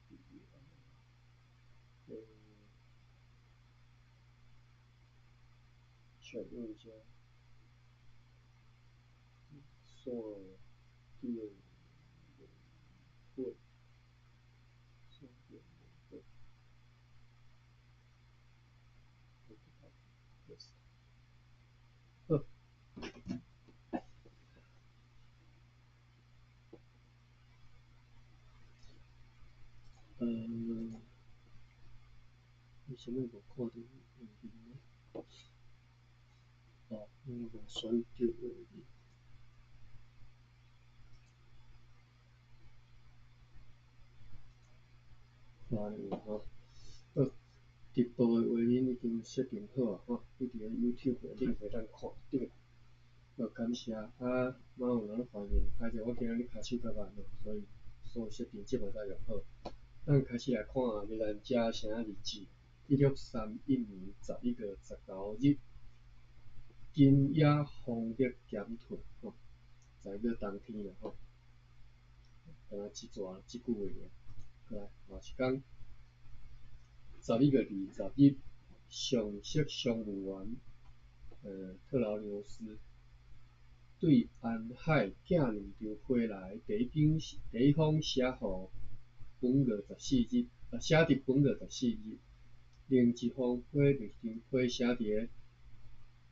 伫像阮遮线顶文本，线顶文本。好。為啥物無看著畫面呢？哦，因為無選著畫面。看有吼，好，直播的畫面已經設定好啊，吼，你佇咧 YouTube 你會當看著。好，感謝啊，嘛有人咧歡迎，歹勢我今仔日跤手較慢吼，所以所有設定這擺才用好。咱開始來看宜蘭遮城日志，1631年11月19日，今夜風力減退，吼，11月冬天啦，吼，敢若這逝這久話爾。過來，後一工，11月20日，上席商務員，特勞牛斯對安海寄兩張批來，第一封寫予本月十四日，寫佇本月十四日；另一封批就是張批寫佇咧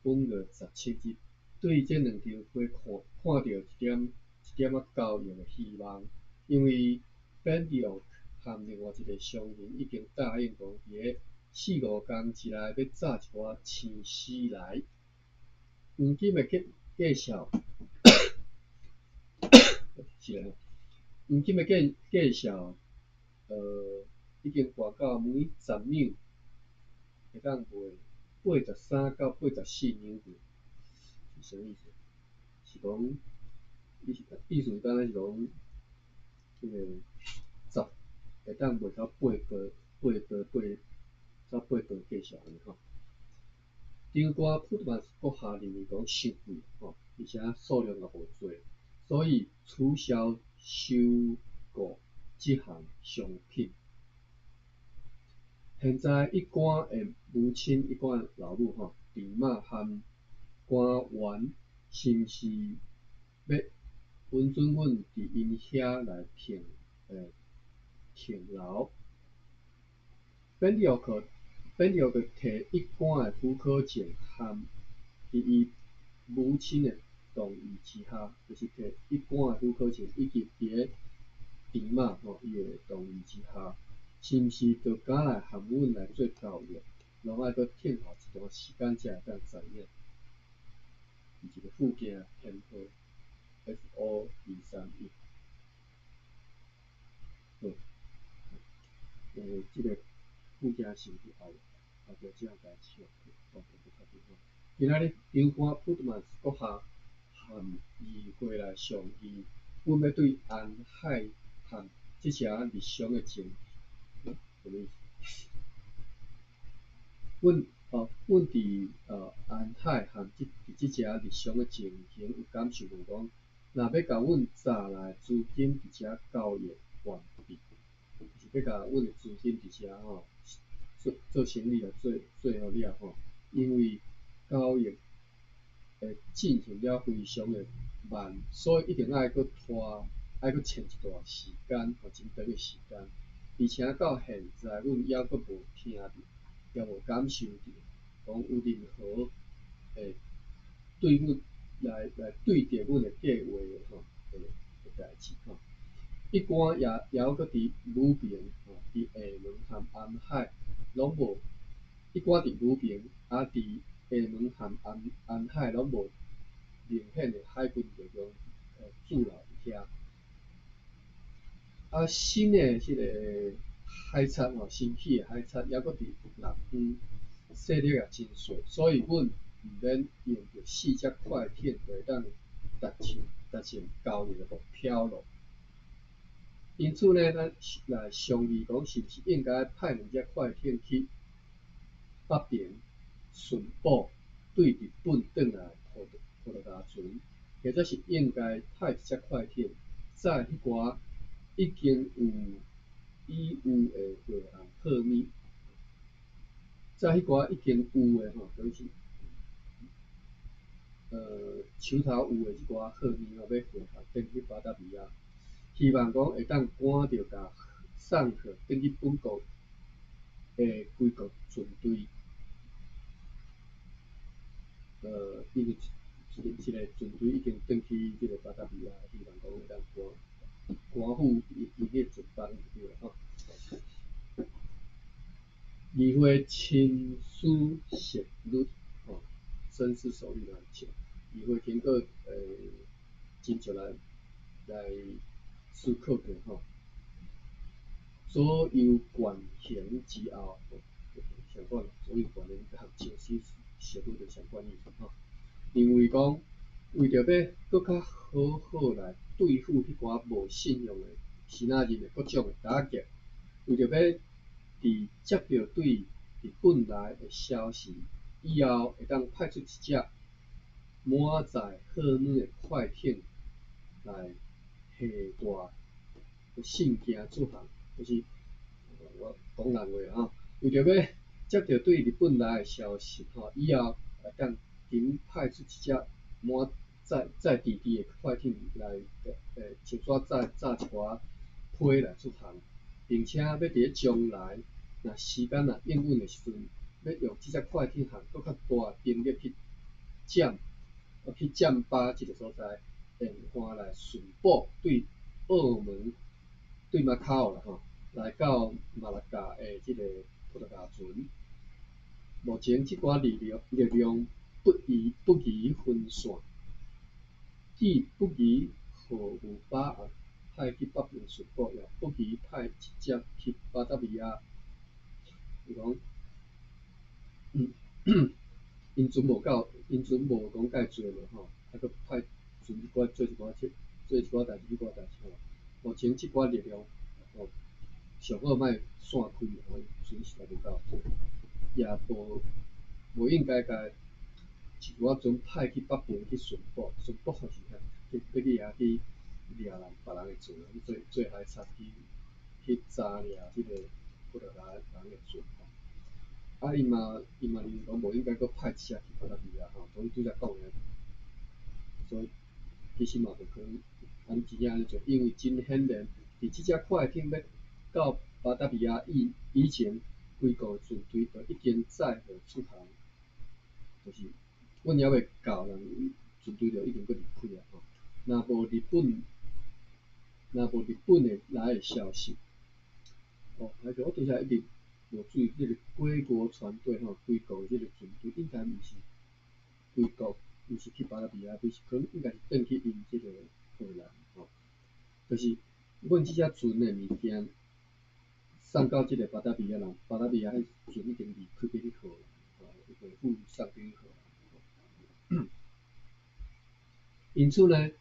本月十七日。對這兩張批看，看著一點一點仔交易的希望，因為本迪奧和另外一個商人已經答應講，佇咧四五工之內欲紮一寡青絲來。黃金的介紹，是咧，黃金的介紹，已經跋到每10兩會當賣83到84兩銀，是啥物意思？是講意思敢若是講，這個十會當賣到8倍、8倍、8、才8倍價數按呢吼。長官普特曼閣下認為講傷貴吼，而且數量也無濟，所以取消收購這項商品。現在一官的母親，一官的老母吼，鄭媽和官員是毋是欲允准阮佇𪜶遐來停留？本迪奧克提一官的許可證和佇伊母親的同意之下，就是提一官的許可證以及佇咧鄭媽吼伊的同意之下，是毋是就敢來和阮來做交易？攏愛閣等候一段時間才會當知影。一個附件編號 FO231。好，這個附件是佇後壁這項代志哦，無確定吼。今仔日長官普特曼閣下和議會來商議，阮欲對安海和這隻日常的情，啥物意思？阮佇安海和佇這隻日常的情形有感受無講，若欲共阮紮來資金佇遮交易完畢，就是欲共阮的資金佇遮吼做做生意啊，做做好了吼，因為交易會進行了非常的慢，所以一定愛閣拖，愛閣穿一段時間，吼，真長的時間。而且到現在，阮猶閣無聽著，也無感受著，講有任何會對阮來對著阮的計畫的吼的代誌吼。一官也猶閣佇武平吼，佇廈門和安海攏無，一官佇武平，啊佇廈門和安海攏無明顯的海軍力量駐留佇遐。啊，新的這個海賊吼，新起的海賊猶閣佇南方，勢力也真細，所以阮毋免用著四隻快艇就會當達成交易的目標囉。因此呢，咱來商議講，是毋是應該派兩隻快艇去北平巡捕對日本轉來葡萄牙船，或者是應該派一隻快艇載彼寡已經有已有的货航赫物，载彼寡已经有的吼，等于是手头有的這寡货物吼，欲匯合轉去巴達維亞，希望講會當趕著共送貨轉去本國的歸國船隊。因為一個船隊已經轉去這个巴達維亞，希望講會當趕趕赴𪜶彼個船班就對啦吼。議會深思熟慮，吼，深思熟慮來議會經過斟酌來思考過吼，左右權衡之後，相關左右權衡佮深思熟慮就相關意思吼。認為講，為著欲閣較好好來對付彼寡無信用的支那人的各種的打擊，為著欲佇接著對日本來的消息以後，會當派出一隻滿載貨物的快艇來攜帶信件出航，就是我講人話吼，為著欲接著對日本來的消息吼，以後會當緊派出一隻滿載載弟弟的快艇來，穿煞載載一寡批來出航，並且欲佇咧將來，若時間若應允的時陣，欲用這隻快艇航閣較大的兵力去占巴這个所在，沿岸來順補對澳門、對馬卡奧啦吼，來到馬六甲的這个葡萄牙船。目前這寡力量不宜分散，既不宜予有把握派去北爿巡捕，也不宜派一隻去巴達維亞。伊講，𪜶船無夠，𪜶船無講蓋濟嘛吼，啊，閣派船去做一寡代誌，彼寡代誌吼。目前這寡力量吼，上好莫散開，吼，船實在無夠濟，也無應該共一寡船派去北爿去巡捕，巡捕是啥？欲去遐去掠人別人的船，去做海賊去查掠這个葡萄牙人的船吼。啊，伊嘛認為講無應該閣派一隻去巴達維亞吼，所以拄才講的，所以其實嘛無可能按真正按呢做，因為真顯然，佇這隻快艇欲到巴達維亞以前，歸國的船隊就已經載貨出航，就是阮猶未到，人船隊就已經閣離開啊吼。若無日本的來的消息，哦，還是我拄才一直無注意，這个歸國船隊吼，歸國的這个船隊應該毋是歸國，毋是去巴達維亞，就是可能應該是轉去𪜶這个荷蘭吼。就是阮這隻船的物件送到這个巴達維亞人，巴達維亞彼船已經離開去荷蘭吼，回復送轉去荷蘭。因此呢，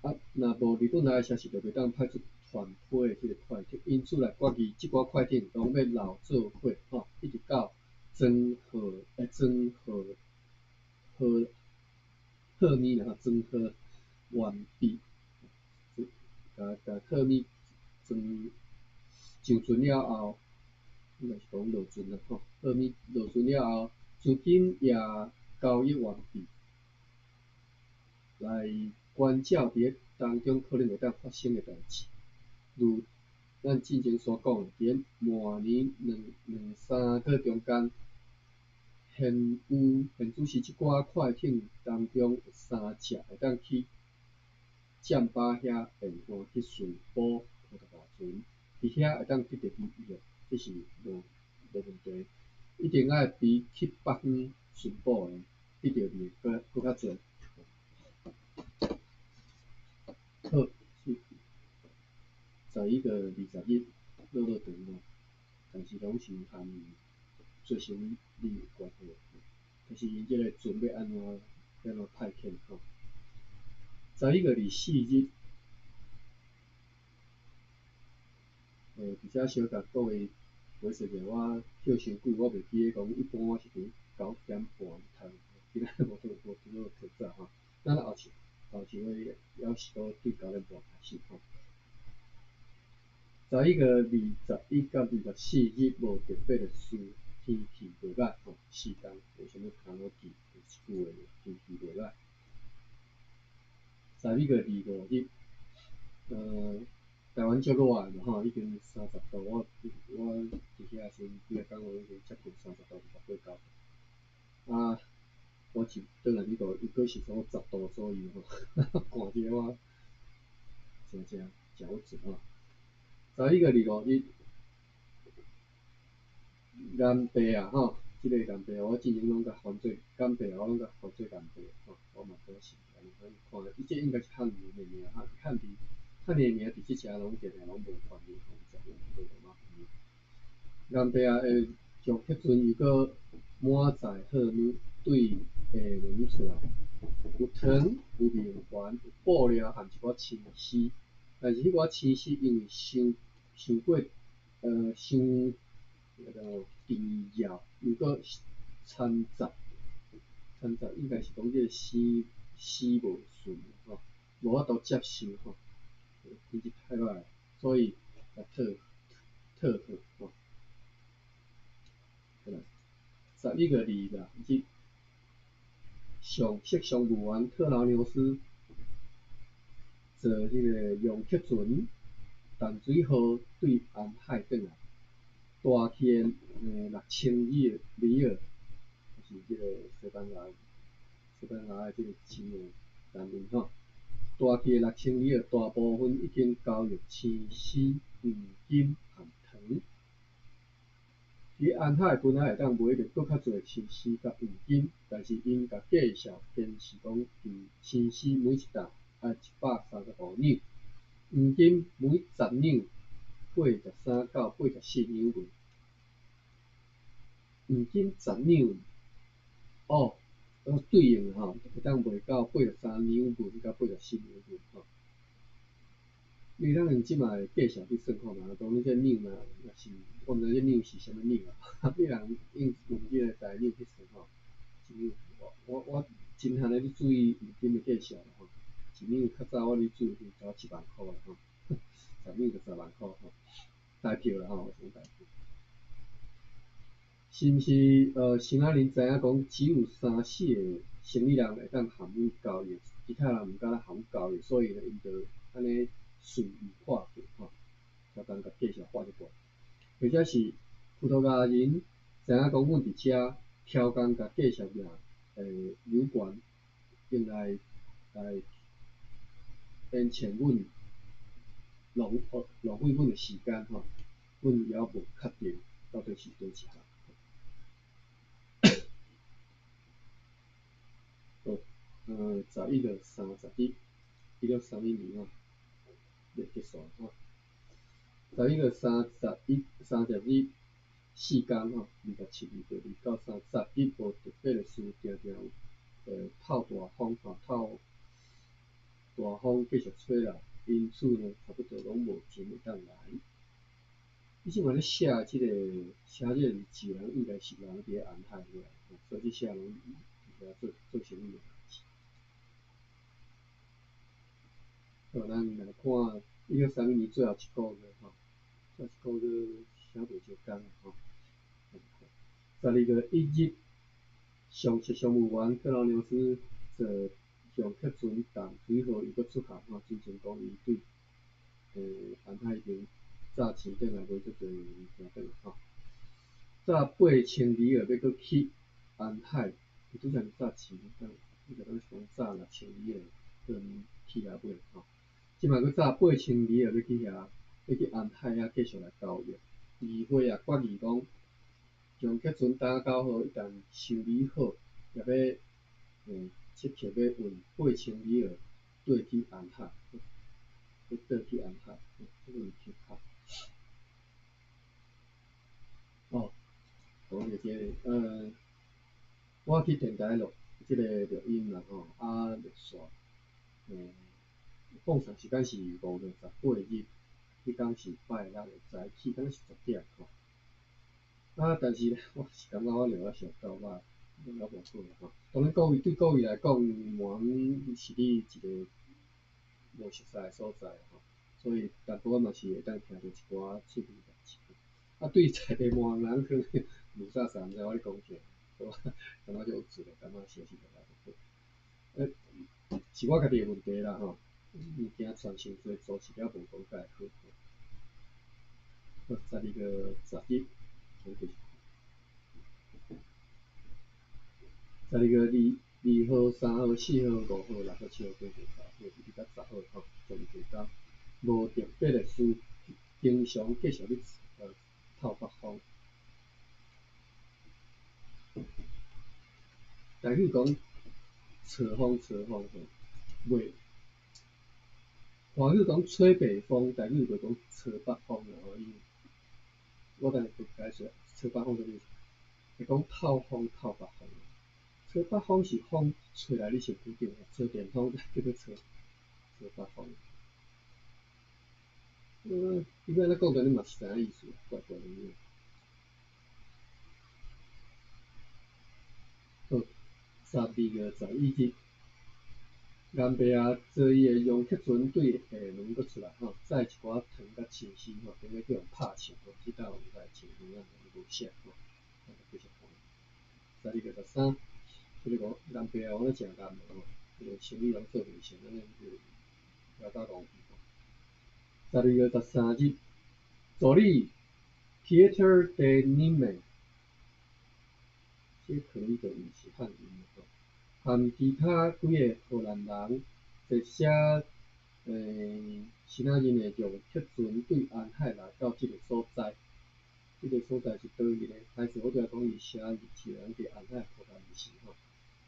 啊，若無日本來的消息，就袂當派出團批的這个快艇。因此來決議，這寡快艇攏欲留做伙吼，一直到裝貨裝貨貨貨物啦吼，裝貨完畢，共共貨物裝上船了後，應該是講落船啦吼，貨物落船了後，資金也交易完畢，來關照佇咧當中可能會當發生的代誌，如咱進前所講的，佇咧明年兩三個月中間，現主時這寡快艇當中有三隻會當去占巴遐沿岸去巡捕葡萄牙船，佇遐會當得著利益，這是無問題。一定愛比去北方巡捕的得著利益閣較濟。好，11月20日，落落長吼，但是攏是含做生意有關係，就是𪜶這个船欲按怎派遣吼。11月24日，佇遮小共各位解釋者，我歇傷久，我袂記得講一般我是佇9點半讀，今仔日無拄好提早吼。咱後一回猶是閣對9點半開始吼。11月21到24日無特別的事，天氣袂䆀吼，4工無啥物通好記，一句話天氣袂䆀。12月25日，台灣足熱的嘛吼，已經30度，我佇遐時陣幾仔工已經接近30度，28、9度。啊，我一轉來美國，伊閣是說10度左右吼，寒這個我真正誠鬱卒吼。11月25日，岩地啊吼，這個岩地我之前攏共翻做岩地，我攏共翻做岩地吼，我嘛拄是按呢看，伊這應該是漢字的名，漢字的名佇這遮攏定定攏無翻譯吼，毋知用這個羅馬拼音。岩地啊，會將客船又閣滿載貨物對廈門出來，有糖、有麵團、有布料含一寡青絲，但是彼寡青絲因為傷傷過傷那個甜澆，又閣摻雜，摻雜應該是講這個絲絲無順吼，無法度接受吼，品質太歹，所以共退貨吼。11月26日，上設商務員特勞牛斯坐彼個楊克船淡水號對安海轉來，帶去的6000里里爾，就是這個西班牙的這個錢的單位吼，帶去的6000里爾大部分已經交易青絲、黃金和糖。佇安海本來會當買著閣較濟青絲佮黃金，但是𪜶共價數堅持講，佇青絲每一擔愛135兩，黃金每10兩83到84兩銀。黃金10兩，哦，對應吼，會當賣到83兩銀佮84兩銀吼。你會當用這擺的價數去算看覓，講你這兩若若是，我毋知這兩是啥物兩啊？你若用這個台兩去算吼，一兩，我真漢咧咧注意黃金的價數吼，一兩較早我咧注意是7萬箍啦吼，10兩就10萬箍吼，台票啦吼，我講台票。是毋是生仔人知影講只有三四个生意人會當含阮交易，其他人毋敢來含阮交易，所以呢，𪜶就按呢隨意劃價吼，超工共價數劃這懸，或者是葡萄牙人知影講阮佇遮超工共價數掠油懸，用來延長阮浪費阮的時間吼，阮猶無確定到底是佗一項。好，11月30日，1931年吼，欲結束吼。11月31、30日，4工吼，27、28、29、30日無特別的事，定定有透大風吼，透大風繼續吹啦，因此呢，差不多攏無船會當來。你這擺咧寫這個寫這個日誌的人，應該是人佇咧安海遐，所以這寫攏佇遐做生意的代誌。好，咱來看1931年最後一個月吼，最後一個月寫袂少工吼。12月1日，上設商務員克勞牛斯坐上客船淡水號又閣出航吼，真正講伊對安海邊早錢轉來買足濟物件轉來吼。早8000里爾欲閣去安海，伊拄才是早錢，拄才講是講早6000里爾轉去遐買吼。這擺閣早8000里爾欲去遐，欲去安海遐繼續來交易。議會也決議講，將客船擔九號一旦修理好，也欲即刻欲運8000里爾綴去安海，欲倒去安海，這個是較。哦，講著這个，我去電台錄這個錄音啦吼，啊錄煞，放送時間是5月18日，彼工是拜六的早起，敢若是10點吼。啊，但是我是感覺我錄啊上夠歹，錄了無好吼。當然，國語對國語來講，滿是你一個無熟悉的所在吼，所所以淡薄仔嘛是會當聽著一寡趣味代誌。啊，對在地無人可能霧煞煞，毋知我咧講啥，所以我感覺足鬱卒的，感覺小時來就好。欸，是我家己的問題啦吼，物件傳傷濟，組織了無講介好。好，12月10日，咱繼續看。12月2號、3號、4號、5號、6號、7號、8號、9號，一直到10號吼，12工，無特別的事，經常繼續咧透北風。台語講吹風吹風吼，袂。華語講吹北風，台語就講吹北風啦吼。因為我等下解釋吹北風啥物意思，會講透風透北風。吹北風是風吹來你身軀頂，吹電風叫做吹北風。伊欲按怎講，但你嘛是知影意思，怪怪的。好，12月11日，顏伯啊坐伊的楊克船對廈門閣出來吼，載一寡糖佮青絲吼，頂下叫人拍唱吼，這搭有來唱耳仔，無寫吼，咱繼續看。12月13，這個講顏伯啊，阮咧誠儑的吼，這個生意攏做袂成，按呢就枵甲戇去吼。12月13日，助理 Pieter de Nimman，這可能就毋是漢音吼。含其他幾个荷蘭人坐一隻支那人的楊克船對安海來到這个所在。這个所在是佗位呢？歹勢，我拄才講伊寫日期人佇安海荷蘭時吼，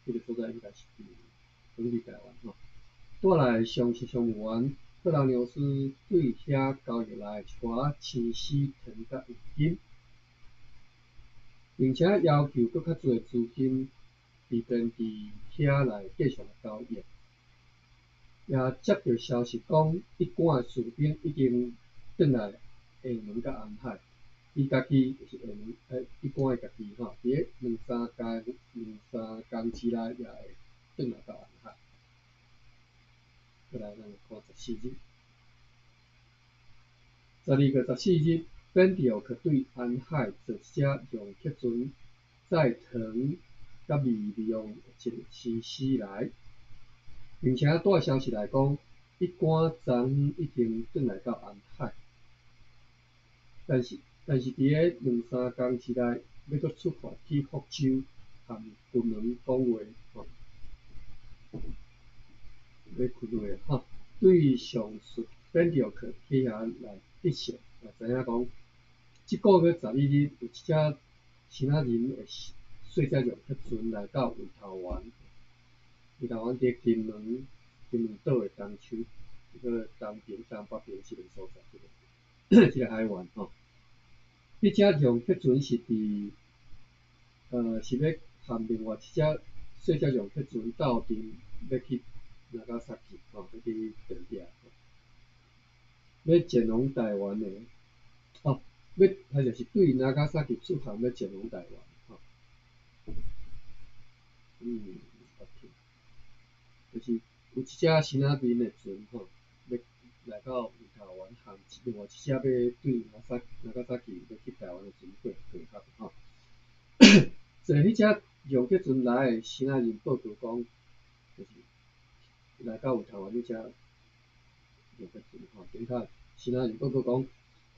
這个所在應該是佇本地台灣吼。帶來上是商務員克勞牛斯對遐交易來的一寡青絲糖佮黃金，並且要求閣較濟資金，以便佇遐來繼續交易。也接著消息講，一干的士兵已經轉來廈門佮安海，伊家己就是廈門，一干伊家己吼，佇咧兩三工之內也會轉來到安海。過來，咱來看十四日。12月14日，本地奧克對安海坐一隻楊克船，載糖佮米量的一個青絲來，並且帶消息來講，一干昨昏已經轉來到安海，但是佇咧兩三工之內，欲閣出發去福州和金門講話吼，欲開會吼。對上述本地奧克去遐來得悉，也知影講，這個月12日有一隻支那人的細隻楊克船來到圍頭灣，圍頭灣佇金門島的東區，這個東邊、東北邊這個所在，這個海灣吼。彼隻楊克船是佇，是欲和另外一隻細隻楊克船鬥陣，欲去那加薩去吼，欲去轉寄，欲前往台灣的，哦，欲還就是對那加薩去出航，欲前往台灣吼。OK，就是有一隻支那邊的船吼，欲來到圍頭灣和另外一隻欲對那加薩去欲去台灣的船過過合吼。坐彼隻楊克船來的支那人報告講，就是來到圍頭灣彼隻楊克船吼，頂下支那人報告講，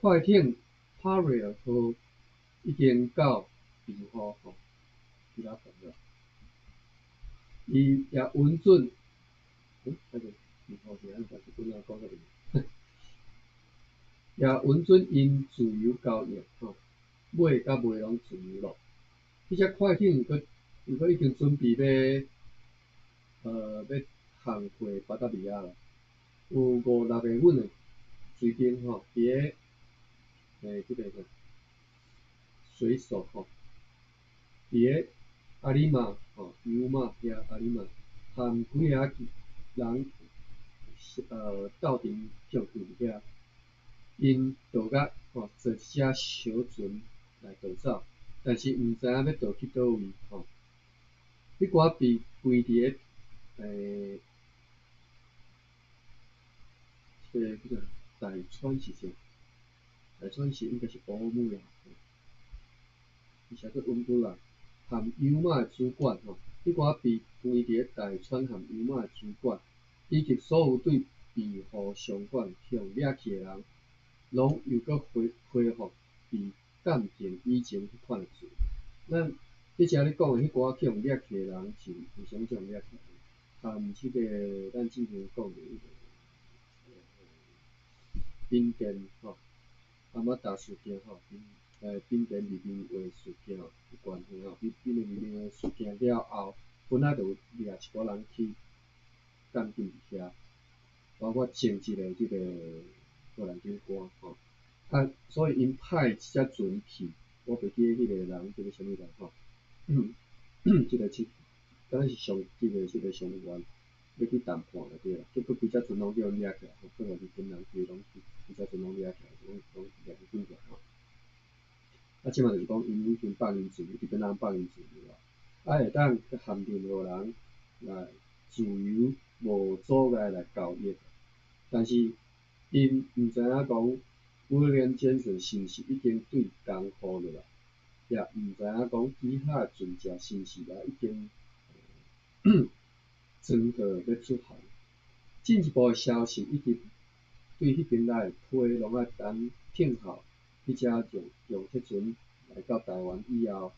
快艇帕瑞爾號已經到澎湖吼，伊拉澎了。伊也允准，那個澎湖是按怎？是阮仔講到邊？也允准𪜶自由交易吼，買佮賣攏自由咯。彼隻快艇又閣已經準備欲航過巴達維亞啦。有五六個阮的隨兵吼，佇咧這個啥水手吼，佇咧阿里馬吼，油馬遐阿里馬，和幾个人鬥陣向去遐，𪜶渡甲吼坐一隻小船來逃走，但是毋知影欲逃去佗位吼。彼寡被關佇咧這個叫做大川是啥？大川是应该是乌姆啦，伊写做温布拉，含油马的主管吼，彼寡被关伫咧大川含油马的主管，以及所有对庇护商馆去予掠去的人，攏又閣恢復被監禁以前彼款的罪。咱佇遮咧講的彼寡去予掠去的人是為啥物去予掠去？含這個咱之前講的彼個緬甸吼，阿瑪達事件吼，緬甸秘密會事件有關係吼，緬甸秘密會事件了後，本來就有掠一寡人去監禁佇遐，包括前一个這個荷蘭警官吼，啊，所以𪜶派一隻船去，我袂記得彼個人叫做啥物人吼，這個是敢若是上這個上員欲去談判就對啦，結果規隻船攏叫𪜶掠起來，吼，閣予日本人規攏規隻船攏掠起來，攏掠去關起來吼。啊，這馬就是講，𪜶已經放𪜶自由，日本人放𪜶自由啊，啊會當去含任何人來自由無阻礙來交易，但是𪜶毋知影講威廉傑森是毋是已經對江戶落來，也毋知影講其他的船隻是毋是也已經裝好欲出航。進一步的消息以及對彼邊來的批，攏愛等聽候彼隻用鐵船來到台灣以後，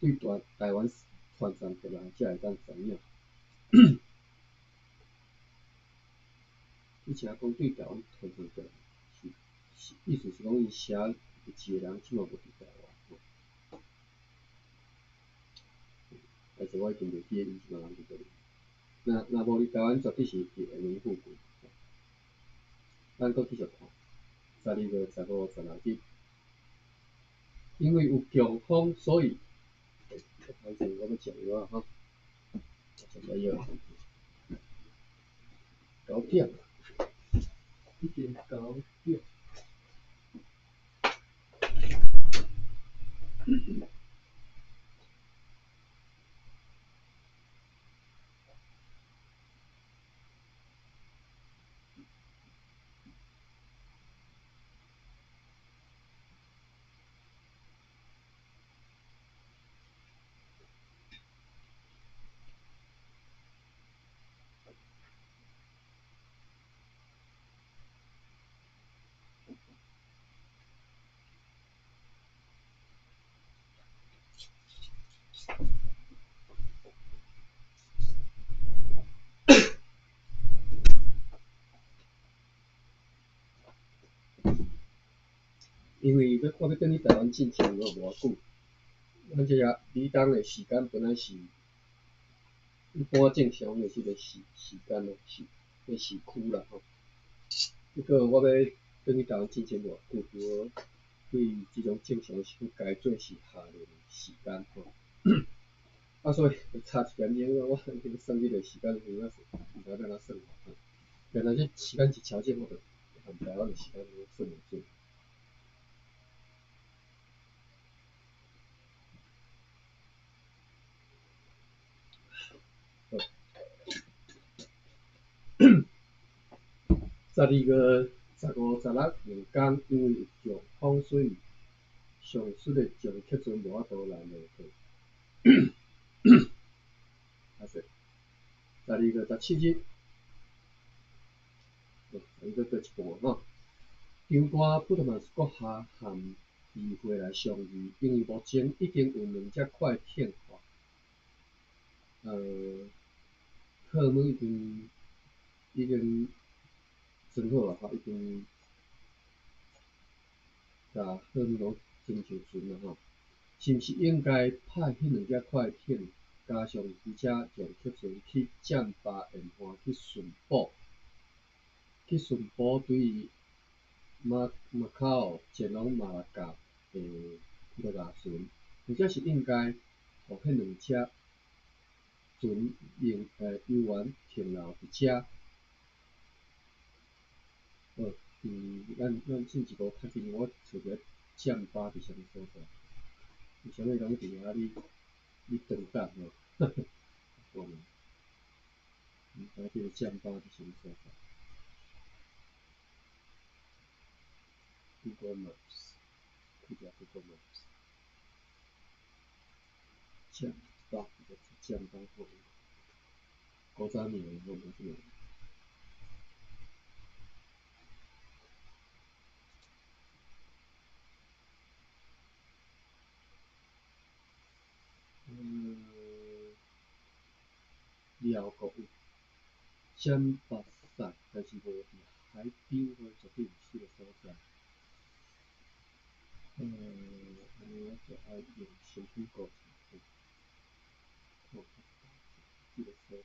對台灣傳送過來，才會當知影。以前講對台灣傳送過來，是意思是講𪜶寫日誌的人這馬無佇台灣吼。但是我已經袂記得𪜶這馬人佇佗位。若無佇台灣，絕對是佇下門附近。咱閣繼續看，12月15、16日，因為有強風，所以，歹勢，我欲食藥啊吼，食啥藥？9點，已經9點。因為欲我欲轉去台灣進前無偌久，咱這個美東的時間本來是一般正常的這個時間咯，時區啦吼。結果我欲轉去台灣進前無偌久，拄好對這種正常時區改做是夏令時間吼。啊，所以差一點鐘，我算這個時間有影是毋知欲按怎算。原來這時間一調整，我就和台灣的時間算袂準。12月15、16兩工，因為有強風，所以上述的撞客船無法度來落貨。啊是，12月17日，12月過一半吼。長官普特曼斯閣下和議會來商議，因為目前已經有兩隻快艇吼，貨物已經裝好啊，已經共貨物攏裝上船了吼。是毋是應該派彼兩隻快艇，加上彼隻撞客船去暹芭沿岸去巡捕，去巡捕對馬卡奧前往馬六甲的葡萄牙船，或者是應該予彼兩隻船猶原停留佇遮？好，咱進一步較緊，我揣一下暹芭佇啥物所在？為啥物攏佇遐咧轉等吼？我毋知這個暹芭佇啥物所在。Google Maps，開一下 Google Maps。暹芭，暹芭吼，古早名吼，嘛這個。寮國有暹芭賽，但是無佇海邊，所以絕對毋是這个所在。按呢我就愛用先 Google 一下，看較這个所在。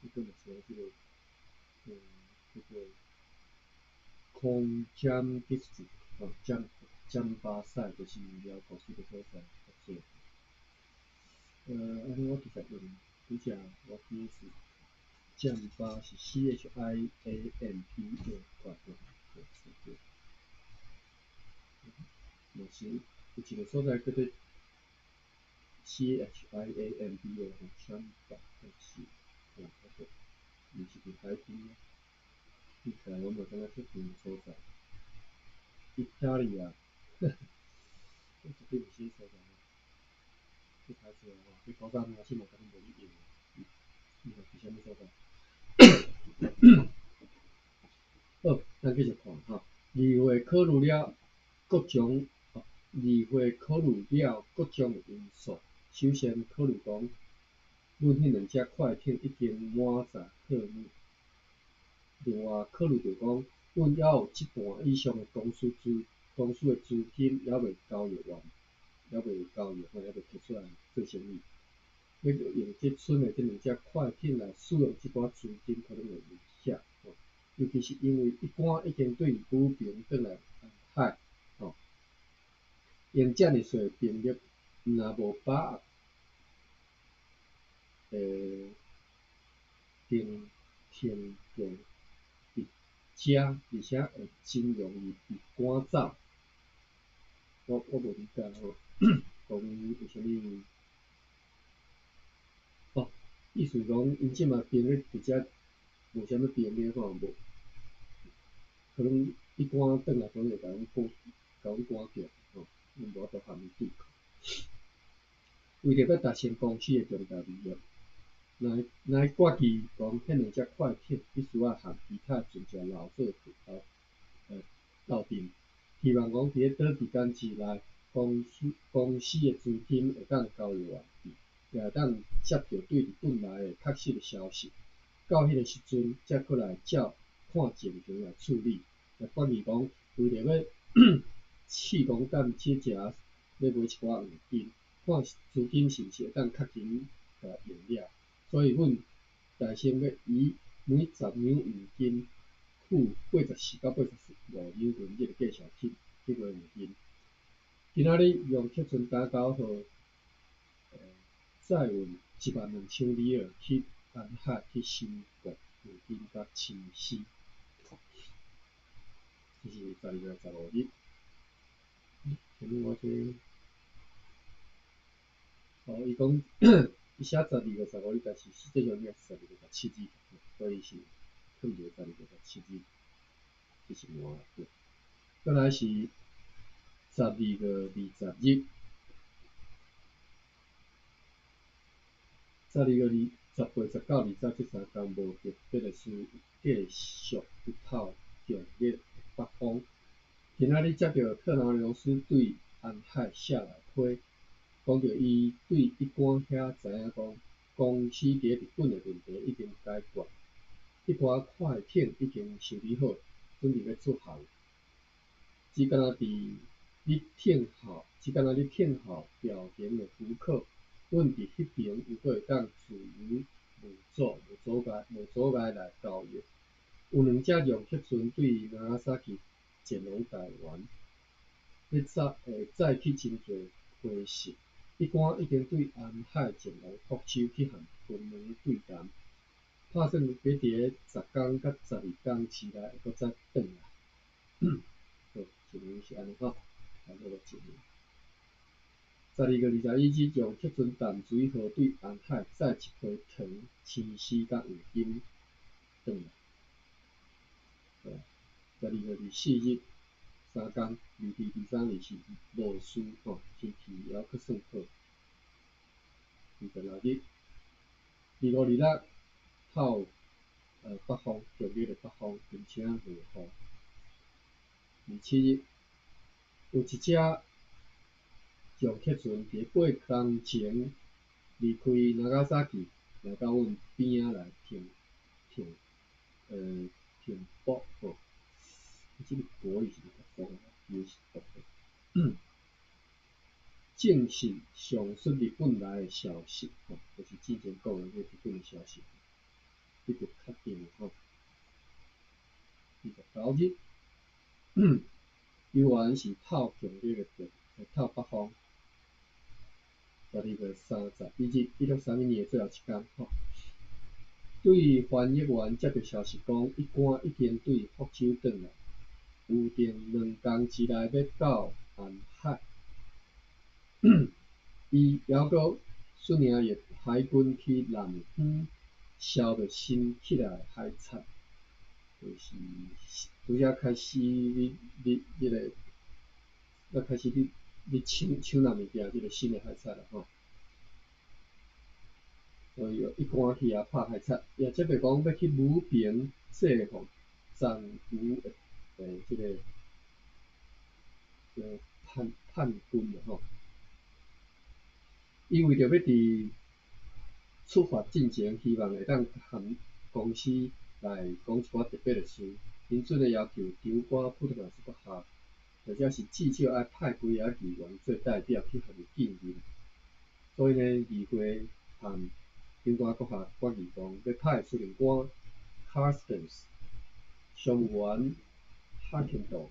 這個嘛是這個，叫做空江 District，吼，暹暹芭賽就是寮國這個所在較濟。按呢我直接用拄才我記是暹芭是 CHIAMPA 對對。嘛是有一個所在叫做 CHIAMBA 吼，暹芭，但是吼，毋是佇海邊，聽起來我嘛感覺足遠的所在。意大利啊，絕對毋是這所在。足歹勢吼，這古早名這嘛敢若無咧用，毋知佇啥物所在。好，咱繼續看吼。議會考慮了各種，議會考慮了各種的因素，首先考慮講，阮彼兩隻快艇已經滿載貨物。另外考慮著講，阮猶有一半以上的公司的資金猶未交易完，猶未交易，吼，猶未提出來做生意。欲用這賰的這兩隻快艇來使用這寡資金，可能會危險，吼。尤其是因為一竿已經對武平轉來安海，吼，用遮爾濟兵力，毋若無把握，會停停過佇遮，而且會真容易被趕走。我無理解吼，講為啥物？哦，意思講，𪜶這馬兵力佇遮無啥物兵力吼，無可能一趕轉來，可能會共阮趕，共阮趕掉，吼，阮無法度和𪜶對抗。為著欲達成公司的重大利益，乃乃決議講，彼兩隻快艇必須愛和其他船隻留做鬥鬥陣，希望講佇咧短時間之內，公司的資金會當交易完畢，也會當接著對日本來的確實的消息。到彼个時陣，才閣來照看情形來處理。也決議講，為著欲試講等這遮欲買一寡黃金，看資金是毋是會當較緊共用了。所以，阮大成欲以每10兩黃金付84到85兩銀這個價錢去買黃金。今仔日楊克春打九號，載運12000里爾去安海去收購黃金佮青絲。這是12月15日。啥物我這？哦，伊講伊寫十二月十五日，但是實際上應該是12月17日，所以是囥佇十二月十七日，這是換對。閣來是12月20日，十二月28、19、20這三工無特別的事，繼續一透強烈的北風。今仔日接著特納羅斯對安海寫來批，講著伊對一竿遐知影講，公司佇咧日本的問題已經解決，彼寡快艇已經修理好，準備欲出航。只干焦佇咧等候，只干焦咧等候調停的許可，阮佇彼爿猶閣會當自由無阻、無阻礙來交易。有兩隻楊克船對納加薩基前往台灣，欲載會載去真濟批信。一竿已經對安海前往福州去和金門對談，拍算欲佇咧10工佮12工之內會閣再轉來。好，情形是按呢吼，差不多情形。12月21日，楊克船淡水號對安海載一批糖、青絲佮黃金。轉來。12月24日，三工，二二二三年是無事吼，天氣猶閣算好。26日，25、26，透北風，強烈的北風，並且落雨。27日，有一隻撞客船佇8工前離開那加薩基，來到阮邊仔來停停停泊吼。這個國語是毋是讀是讀的？證實上述日本來的消息吼，就是之前講的彼日本的消息，得到確定吼。29日，猶原是透強烈的北，透北風。12月31日，1631年的最後一工吼。對翻譯員接到消息講，一官已經對福州轉來，預定2工之內欲到安海。伊猶閣率領伊的海軍去南方消滅新起來的海賊，就是拄才開始咧咧彼個，才開始咧咧搶搶人物件，這個新的海賊啦吼。所以一官去遐拍海賊，也接著講欲去武平制服殘餘的這個叛軍啦吼。伊為著欲佇出發進前，希望會當和公司來講一寡特別的事，因此呢要求長官普特曼斯閣下，或者是至少愛派幾个議員做代表去予伊見面。所以呢，議會和長官閣下決議講，欲派司令官 Carstens、商務員哈肯道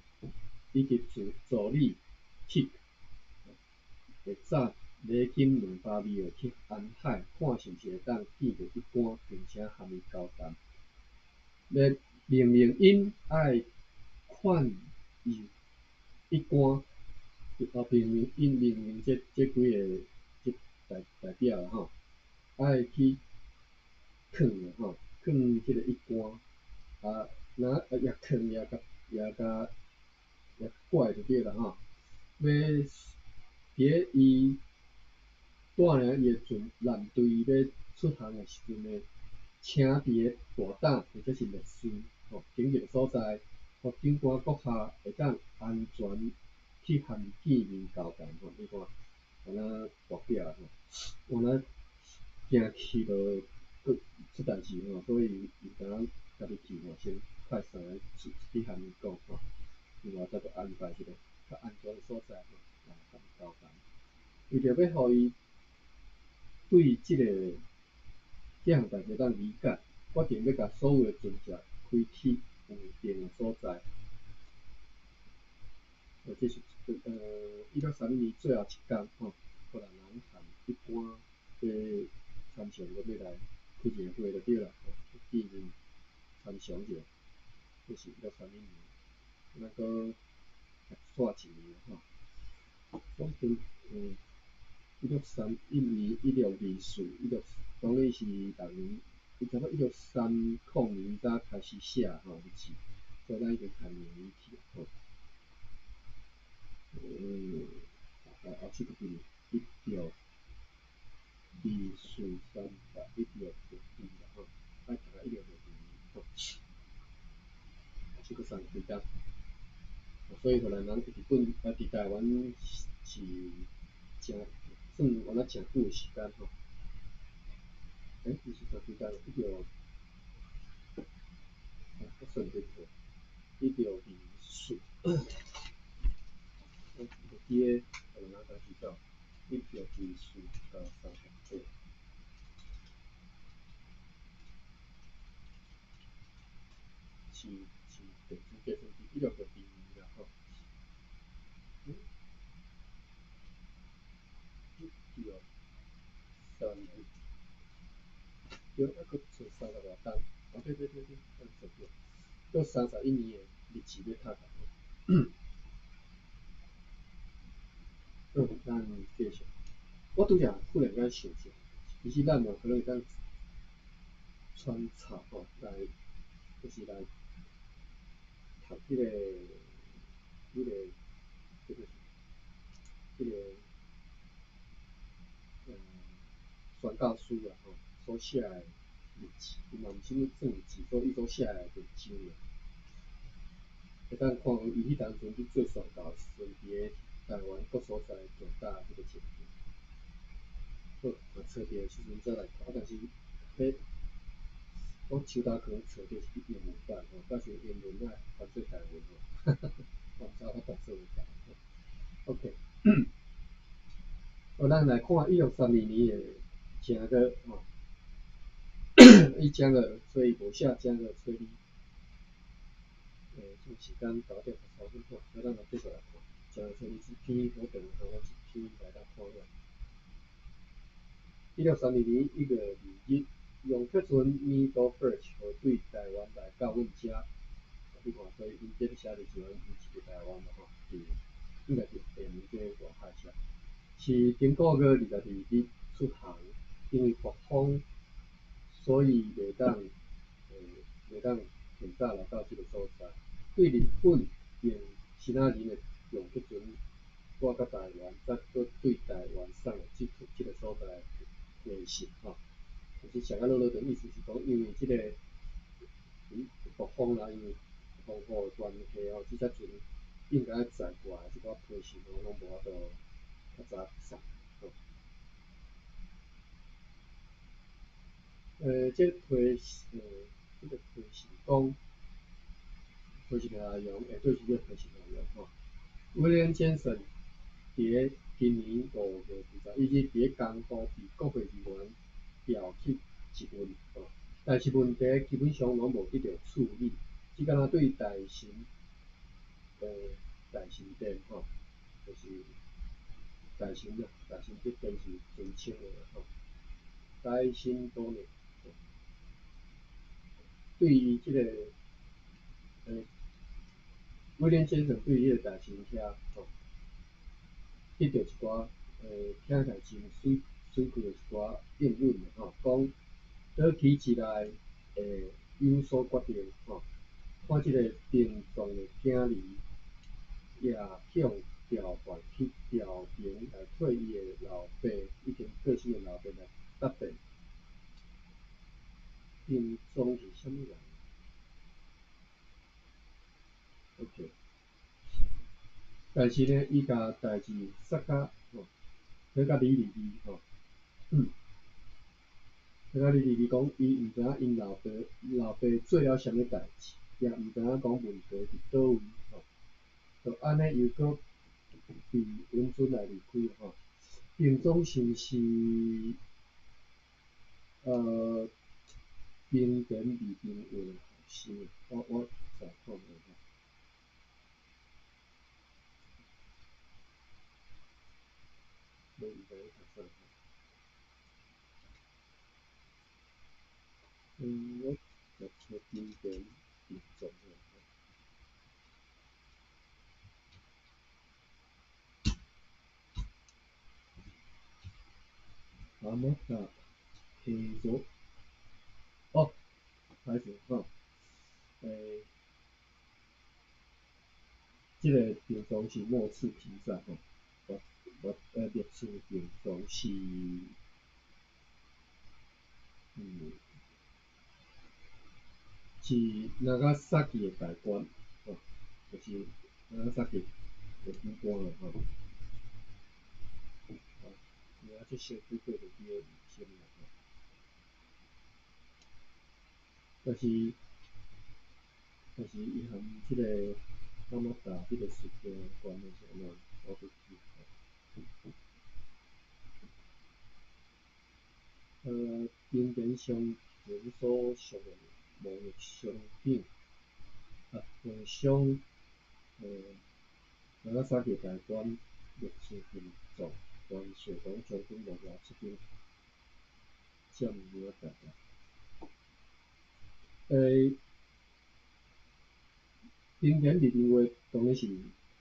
以及助理 Kick，會紮禮金200美元去安海，看是毋是會當見著一官，並且和伊交談。欲命令𪜶愛勸誘一官，命令𪜶命令這幾个這代表啦吼，愛去勸吼，勸這个一官，啊，若也勸也共也共也怪就對啦吼，欲佇咧伊帶領伊的船艦隊欲出航的時陣呢，請佇咧大膽或者是密室吼，警戒所在，予長官閣下會當安全去和伊見面交談吼。你看，敢若跋筊吼，敢若驚去著閣出代誌吼，所以伊敢若家己去吼，先派三个出去和伊講吼，另外再閣安排一个較安全的所在吼，來和伊交談。為著欲予伊對這項代誌會當理解，決定欲共所有的船隻開去有定的所在。這是1631年最後一工吼，荷蘭人和一官咧參詳講欲來開一個會就對啦，見面參詳一下。這是1631年，咱閣煞一年吼。講真，1631年、1624、一六，當然是6年，伊差不多1630年才開始寫吼日誌，所以咱已經牽兩年去吼。後續閣幾年？1624三八1662啦吼，愛讀到1662年吼，後續閣三幾工。所以荷蘭人佇日本佇台灣是誠算敢若誠久的時間吼。毋是三幾工，一六，我算對錯，1624，我無記得荷蘭人當時到1624加38。是電子計算機1662年啦吼。1631，對，猶閣剩三十外冬，哦對對對對，按算對，閣31年的日子欲讀吼。好，咱繼續。我拄才忽然間想一下，其實咱嘛可能會當穿插吼來。就是來讀彼個宣教師啦吼所寫的日誌，伊嘛毋是啥物算日誌，所以伊所寫的文章爾。會當看伊彼當陣佇做宣教的時陣，佇咧台灣各所在行教彼個情形。好，若揣著的時陣再來看，啊，但是彼我手頭可能揣著是英文版吼，到時英文愛翻做台文吼，我毋知有法度做會到。OK，好，咱來看1632年的正月吼，伊正月初一無寫正月初二，這個時間9點13分吼，所以咱來繼續來看正月初二這篇，我等下我一篇來來看了。1632年1月2日，楊克存 Middleburg 對台灣來到阮遮，你看，所以𪜶這咧寫日時陣，毋是佇台灣嘛吼，佇應該佇廈門這個外海遮。是頂個月22日出航，因為暴風，所以袂當提早來到這個所在。對日本用支那人的楊克存帶到台灣，再閣對台灣送來這個所在的批信吼。就是寫甲落落長，意思是講，因為這個暴風啦，因為風雨的關係吼，這隻船應該載過來這寡批信吼，攏無法度較早送吼。這個批信講，批信內容，對，是這個批信內容吼。威廉傑森佇咧今年5月21日，佇咧江戶被國會議員調去質問吼，但是問題基本上攏無得到處理，只敢若對大神殿吼，就是大神啦，大神這殿是尊稱的吼，大神多年，對於這個威廉先生對彼個大神遐吼，得著一寡聽起來真媠媠氣的一寡應允的吼，講短期之內會有所決定吼。看這個平壯的囝兒也向調辦去朝廷來替伊的老爸，已經過身的老爸來答辯。平壯是啥物人？OK，但是呢，伊共代誌殺甲吼，去甲李離離吼，去甲李離離講，伊毋知影𪜶老爸做了啥物代誌，也毋知影講問題佇佗位吼，就按呢又閣被允准來離開吼。平莊是毋是平田李平有的後生？我再看覓吼。無毋知咧讀啥。我來找平田平莊。阿摩達平佐，哦，歹勢吼，這個平莊是末次平贊吼，我歷次平莊是，是長崎的大官吼，就是長崎的主官啦吼。名這小幾過就記咧先啦吼。但是伊含這個阿摩達這個事件關係是按怎？我袂記。平田商人所屬的貿易商品，啊，商，長崎大官歷次平壯，元帥統將軍幕僚出兵佔領台灣。平田李登輝當然是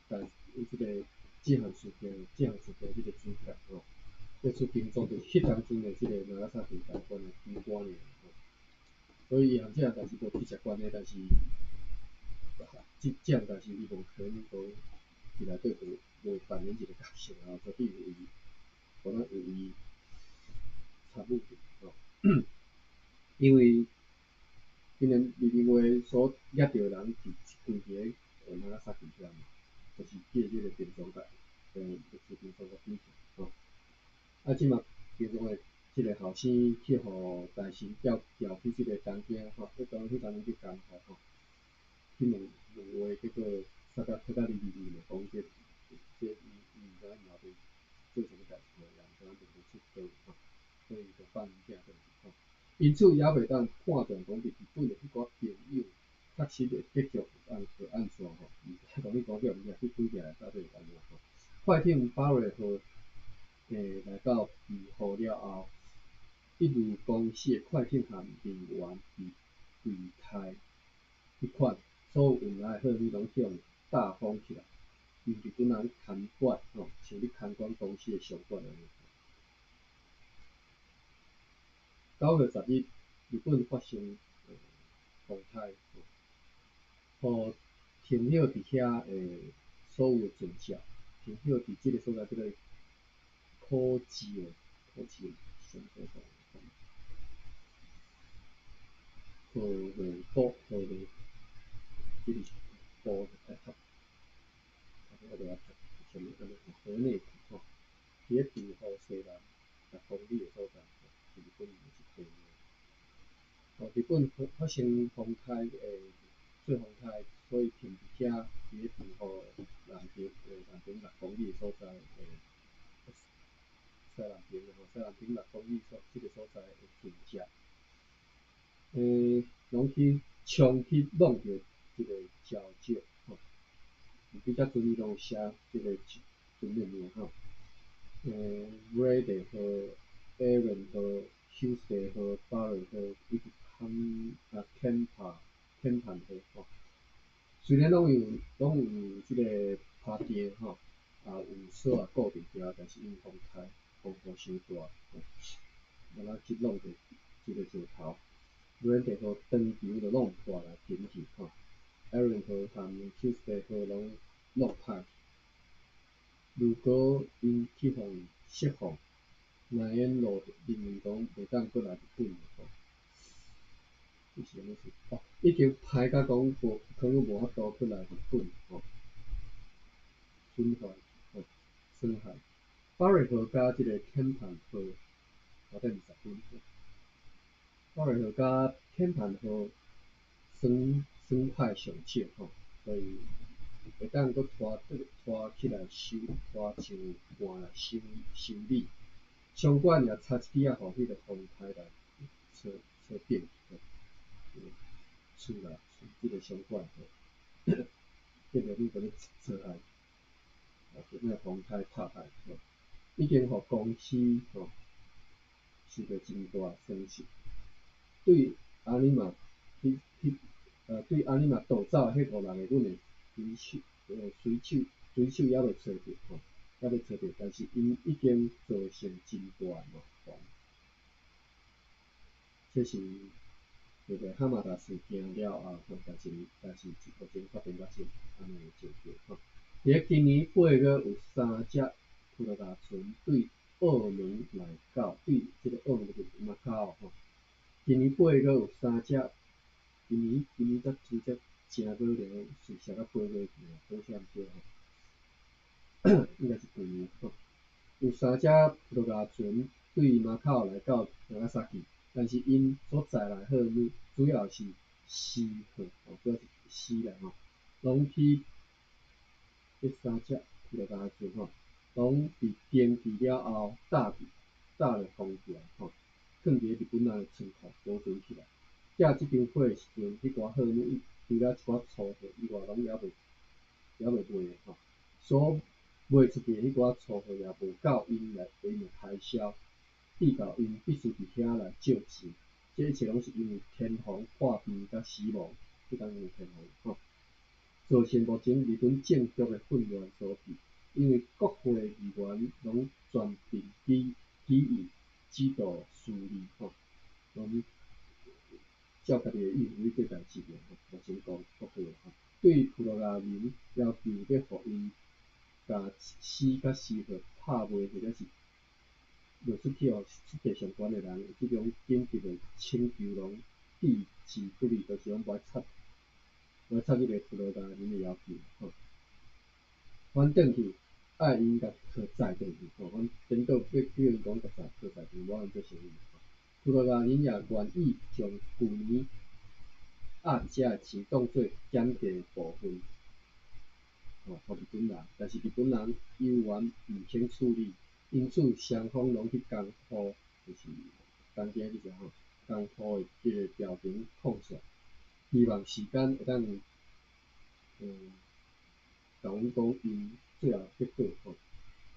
但這個這項事件，這項事件這個主角吼。這次平壯就是彼當陣的這個長崎大官的主官爾吼。所以伊和這項代誌無直接關係，但是這項代誌伊無可能講佇內底無扮演一個角色啊，絕對有伊，可能有伊參與吼。因為今年李登輝所掠著的人佇規個納加薩基遐嘛，就是借這個平裝共牧師平裝共比吼。啊，這馬平裝的這個後生去予大神調去這個東京吼，彼當彼當陣去江戶吼，去問問話，結果煞甲拖甲離離離嘛，講這伊毋知影後壁做啥物代誌吼，也毋知影如何出道吼，所以就放𪜶囝轉去吼。因此猶袂當判斷講佇日本的彼寡朋友確實的結局會按怎吼，毋知講你講叫𪜶去舉起來到底會按怎吼。快艇巴瑞號來到庇護了後，一如公司的快艇艦人員被跪開彼款，所有運來的貨物攏去予罩封起來，由日本人咧看管吼，像咧看管公司的商館按呢。9月10日，日本發生風颱，予停歇佇遐的所有的船隻，停歇佇這個所在叫做可治的可治啥物所在？河內堡，河內，這是堡愛讀，我袂曉讀，啥物按呢？河內堡吼，佇咧池後西南6公里的所在，是日本的一地名。哦，日本發生風颱的做風颱，所以停佇遐，佇咧池後南邊6公里的所在的西南邊吼，西南邊六公里所這個所在的船隻，攏去衝去弄著這個礁石吼。比較陣伊攏有寫這個船的名吼，Brady 號、Aaron 號、Tuesday 號、Barry 號以及坎帕坎坦號吼。雖然攏有這個拍碇吼，也有索仔固定牢，但是因為風颱風雨傷大，吼，敢若去弄著這個石頭，Brady 號當場就弄破來沉去吼，Aaron 號和 Tuesday 號攏弄歹。如果𪜶去予釋放，奈恩路認為講袂當閣來日本吼。這是啥物事？哦，已經歹甲講無，可能無法度閣來日本吼。損壞吼，損害。巴瑞號佮這個坎坦號，9點20分。巴瑞號佮坎坦號損壞上少吼，所以會當閣拖起來修，拖上岸來修理。商館也差一點仔，予彼個風颱來吹扁去，厝啦，這個商館吼，變做你閣咧吹害，啊，風颱拍歹吼，已經予公司吼受著真大損失。對阿尼瑪去去對阿尼瑪盜走彼五六個阮的水手猶未揣著吼，猶未揣著，但是𪜶已經造成真大的麻煩。這是這個哈馬達事件了後，代誌目前發展到這按呢的情形吼。佇咧今年8月有三隻葡萄牙船對澳門來到，對這個澳門就是馬卡吼。今年8月有三隻，今年才拄則正月爾，事實到8月爾，好像毋對吼，應該是舊年吼。有三隻葡萄牙船對馬卡來到納加薩基，但是𪜶所載來貨物主要是絲貨，吼，主要是絲啦吼，攏去這三隻葡萄牙船吼，攏佇登記了後，罩咧封起來吼，囥佇咧日本人的倉庫保存起來。寄這張批的時陣，彼寡貨物除了一寡粗貨以外，攏猶未賣吼。所賣出去的彼寡粗貨也無夠𪜶來𪜶的開銷，致到𪜶必須佇遐來借錢。這一切攏是因為天皇破病佮死亡，彼當因為天皇吼，造成目前日本政局的混亂所致。因為國會議員攏全憑己意指導私利吼，攏照家己的意思去做代誌爾吼，目前講國會吼，對葡萄牙人要求欲予𪜶共絲佮絲號拍賣或者是賣出去予出價上懸的人，有這種緊急的請求攏置之不理，就是講無愛插，無愛插彼個葡萄牙人的要求吼。反轉去愛𪜶共客載轉去吼，反顛倒欲叫𪜶講共載客載轉去，無愛做生意吼。葡萄牙人也願意將舊年壓遮的錢當做減價部分，吼，予日本人，但是日本人猶原毋肯處理，因此雙方攏去江戶，就是東京這只吼，江戶的這个朝廷控訴，希望時間會當，共阮講𪜶最後結果吼，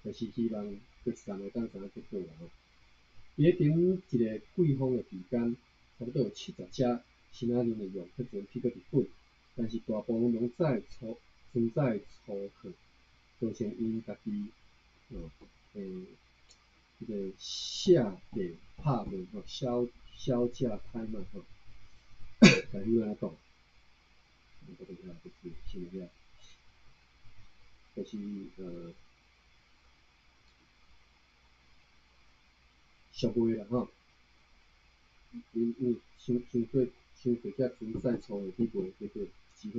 就是希望決算會當知影結果啦吼。佇咧頂一个季風的期間，差不多有70隻支那人的楊客船去到日本，但是大部分攏載粗裝載粗貨，造成𪜶家己哦，這个下價拍賣吼，削削價拍賣吼，台語按怎講？我袂曉，就是想袂曉，就是俗賣啦吼，因為傷傷濟傷濟隻船載粗貨去賣，結果只好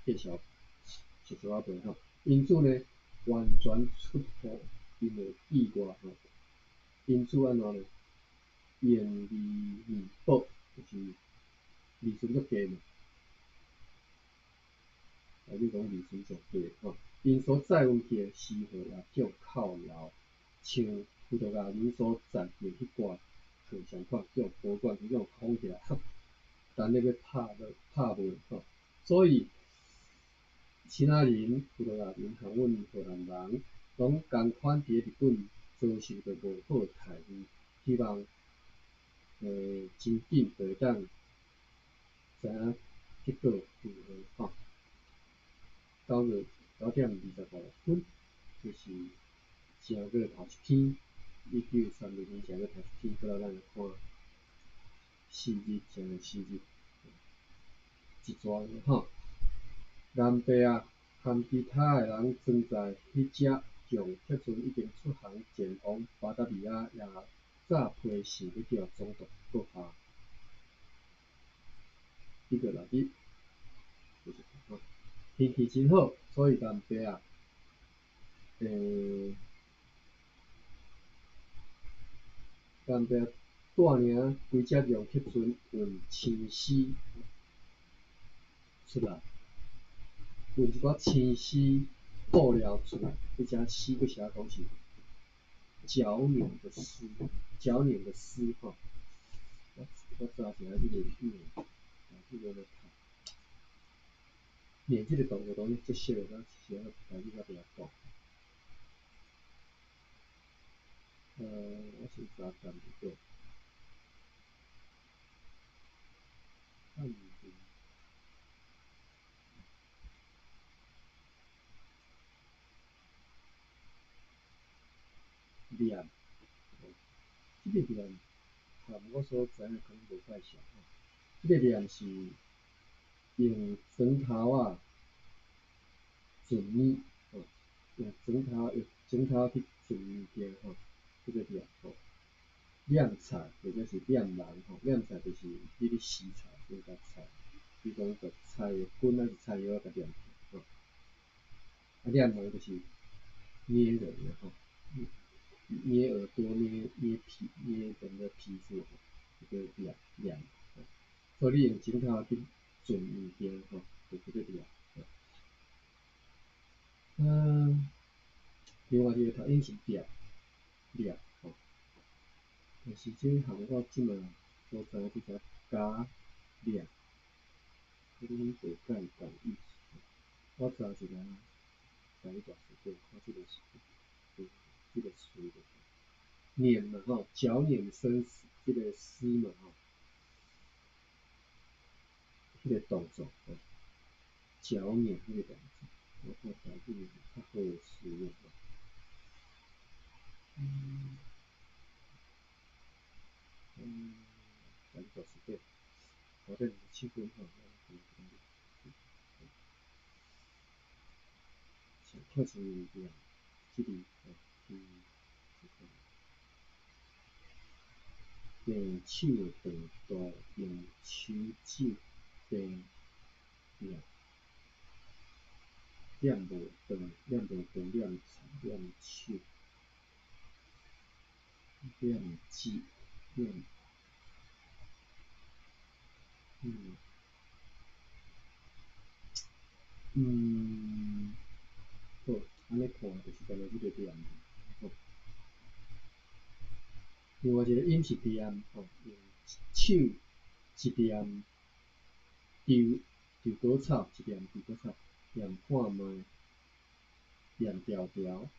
繼續俗俗仔賣吼。因此呢，完全出乎𪜶的意外吼。因此按怎呢？盈利彌補，就是利潤足低嘛。台語講利潤上低吼。𪜶所載運去的絲號也叫扣留，像葡萄牙人所載的彼掛貨相款，叫保管，叫空起來，等咧欲拍落拍賣吼。所以，支那人、葡萄牙人和阮荷蘭人，攏仝款佇咧日本遭受著無好待遇，希望真緊就會當知影結果如何吼。9月9點25分，這是正月頭一天，1932年正月頭一天，過來咱來看四日，正月四日，一逝吼。岩伯仔和其他的人裝在彼隻楊客船已經出航前往巴達維亞，也早批信欲叫總督閣下。1月6日，就是吼，天氣真好，所以岩伯仔，岩伯仔帶領規隻楊客船運青絲出來，運一寡青絲布料出來，彼隻絲閣寫講是絞捻的絲，絞捻的絲吼。我查一下這個捻，這個來讀。捻這個動作當然足熟的，咱是按台語較袂曉講。我先查漢字典。漢字。念，這个念和我所知影可能無介像吼。這个念是用磚頭仔錘物吼，用磚頭用磚頭去錘物件吼，這个念吼。念菜或者是念人吼，念菜就是你咧洗菜，你共菜，比如講共菜的根還是菜葉仔共念吼。啊，念人就是捏人吼。捏耳朵、捏捏皮、捏人的皮膚，這個念念，所以你用指頭去錘物件吼，就叫做念。另外一個讀音是掠掠吼，但是這項我這馬所知這只加掠，可能無介仝意思。我查一下台語大辭典，看這個是這個詞就是捻嘛吼，絞捻生絲，這個絲嘛吼，彼個動作吼，絞捻彼個動作，我看台語較好的詞吼。台語大辭典。9點27分吼。先看一念這裡吼，去病手的長度，用手指病念，念無斷，念無斷，念念手，念指，念，嗯，嗯，好，按呢看就是敢若這个念，吼。另外一個音是念，吼，用手一念丟丟果草，一念丟果草，念看覓，念條條。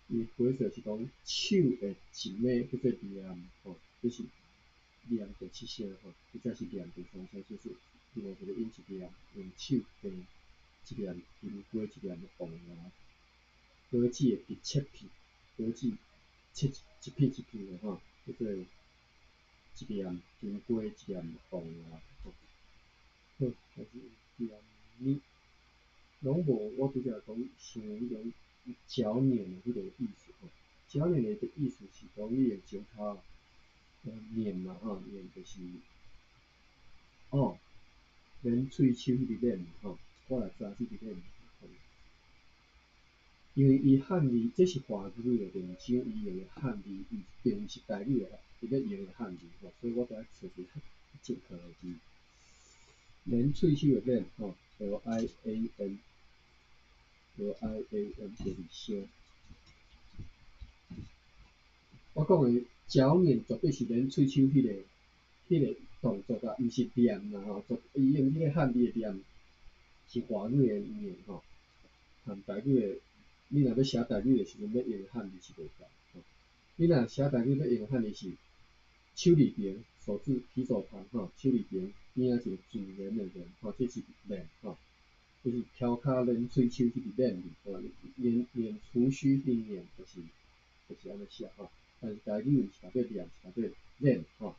伊解釋是講手的一暝叫做念，吼，這是念第七聲，吼，這才是念第三聲，就是另外一個音是念，用手平一念金瓜，一念黃來，果子會直切片，果子切一片一片的吼，叫做一念金瓜，一念黃來，吼。好，開始念呢，攏無，我拄才講像彼種絞捻的彼個意思吼，絞捻的意思是講你的指頭捻嘛吼，捻就是，哦，捻喙鬚彼個捻吼，我來查這個捻。因為伊漢字，這是華語的文章，伊用的漢字，伊並毋是台語的，伊咧用的漢字吼，所以我著愛揣一個正確的字。捻喙鬚的捻吼，L I A N，L I A N 第二聲。我講的絞捻絕對是捻喙鬚彼個動作啊，毋是念啦吼，伊用彼個漢字的念是華語的念吼，含台語的。你若欲寫台語的時陣，欲用的漢字是袂仝吼。你若寫台語欲用的漢字是手字旁，手字提手旁吼，手字旁邊仔一個自然的然吼，這是捻吼，這是翘跤捻喙鬚彼個捻字吼，捻捻鬍鬚彼個捻就是按呢寫吼。但是台語毋是讀做念，是讀做捻吼，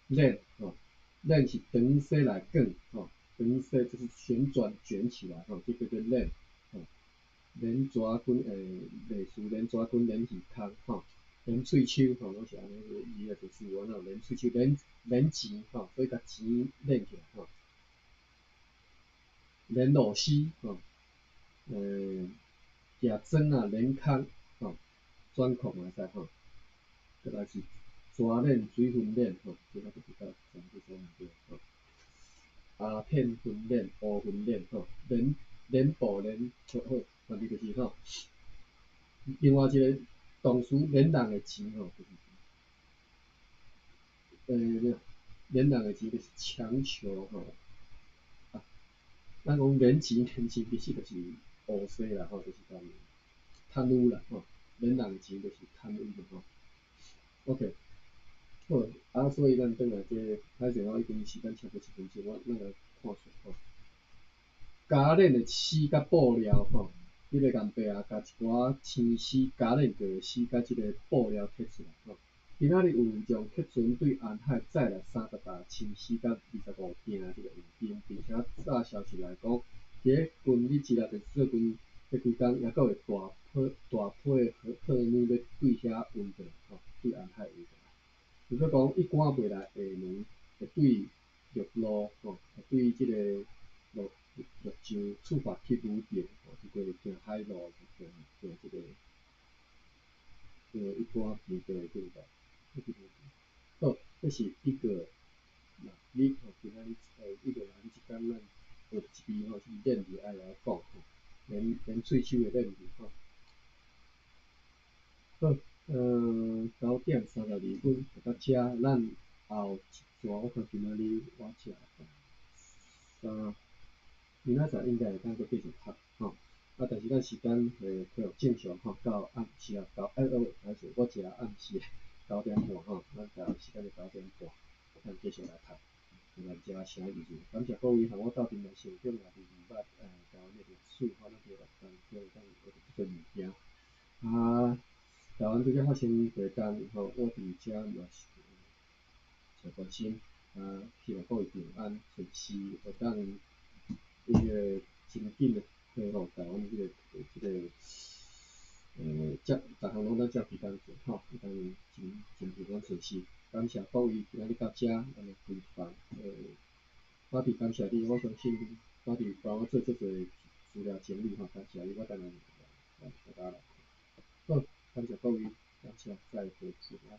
捻吼，捻是長勢來捲吼，長勢就是旋轉捲起來吼，這叫做捻。捻蛇棍，類似捻蛇棍、捻魚空吼，捻喙鬚吼，攏是按呢個字啊，就是有按怎捻喙鬚、捻捻錢吼，所以共錢捻起來吼。捻螺絲吼，舉磚啊，捻空吼，轉空嘛會使吼。閣來是蛇捻、水分捻吼，這個就比較常去所用著吼。鴉片粉捻、烏粉捻吼，捻捻布捻好好。反正就是吼，另外一個動詞捻人的錢吼，就是捻人的錢就是強求吼。啊，咱講捻錢捻錢其實就是烏踅啦吼，就是講貪污啦吼，捻人的錢就是貪污嘛吼。OK，好，啊，所以咱轉來這個，歹勢我已經時間超過一分鐘，我咱來看書吼。加捻的絲佮布料吼。你個共爸啊，共一寡青絲加捻過的絲，佮這个布料摕出來吼。今仔日有將客船對安海載來30擔青絲佮25鋛這個黃金，並且早消息來講，佇咧近日之內，就是最近這幾工，抑閣會大批大批的客女欲對遐運轉來吼，對安海運轉來。如果講伊趕袂來廈門，會對陸路吼，會對這個陸陸上出發去武平，吼，這個行海路，行行這個，因為一般經過對無？好，這是一個六日吼，今仔日一個六日這工咱學一字吼，是練字愛來講吼，練練喙鬚的練字吼。好，9點32分就到遮，咱後一逝我看今仔日我食三，明仔載應該會當閣繼續讀吼。啊，但是咱時間會恢復正常吼，到暗時啊，九哎哦，歹勢，我食暗時9點半吼，咱台灣時間是9點半，咱繼續來讀。咱遮寫字字，感謝各位和我鬥陣來成長，也是明捌台灣的歷史吼，咱佇當中會當學著足濟物件。啊，台灣拄才發生地震吼，我佇遮嘛是誠關心。啊，希望各位平安順遂，會當伊個真緊的恢復台灣這個，這，逐項攏當照規工做吼，會當真真平安順遂。感謝各位今仔日到遮，咱來開房。巴蒂感謝你，我相信巴蒂幫我做足濟資料整理吼，感謝你，我等下來大家來看。好，感謝各位，感謝，再會，平安。